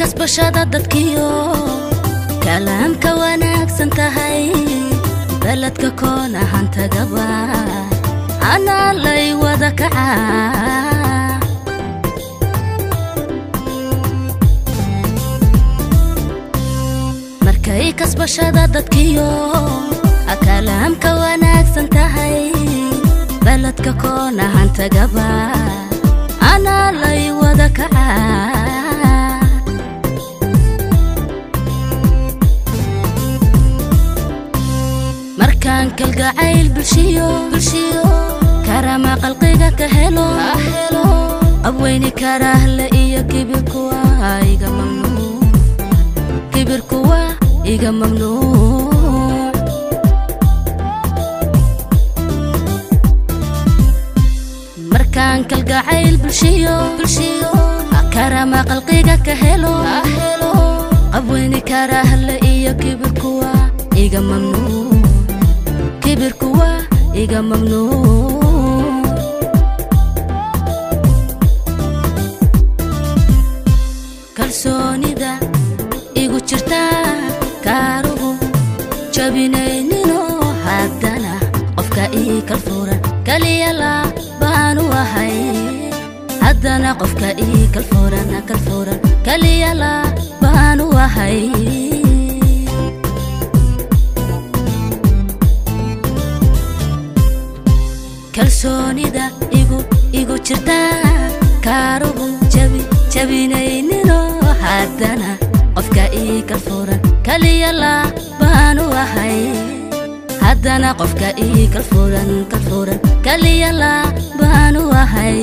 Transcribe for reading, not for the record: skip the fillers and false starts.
Kasbashada dadkiyo kalaamka wanaagsan tahay, beledka koonahan tagaba anaa lay wada kacaa. Markay kasbashada dadkiyo kalaamka wanaagsan tahay, beledka koonahan tagaba anaa lay wada kacaa. Markaan kalgacayl bulshiyo karama qalqiga ka helo, qabweyni karaahle iyo kibirkuwa iga mamnuuc, kibirkuwa iga mamnuuc. Markaan kalgacayl bulshiyo karama qalqiga ka helo, qabweyni karaahle iyo kibirkuwa iga mamnuuc, kibirkuwa iga mamnuuc. Kalsoonida igu jirtaa kaaruhu jabinaynino, haddana qofka ii kalfuran kaliya la baanu ahay. Haddana qofka ii kalfuran kalfuran kaliya la baanu ahay. Kalsoonida igu jirtaa kaaruhu jabinaynino, haddana qofka ii kalfuran kaliya la baanu ahay. Haddana qofka ii kalfuran kalfuran kaliya la baanu ahay.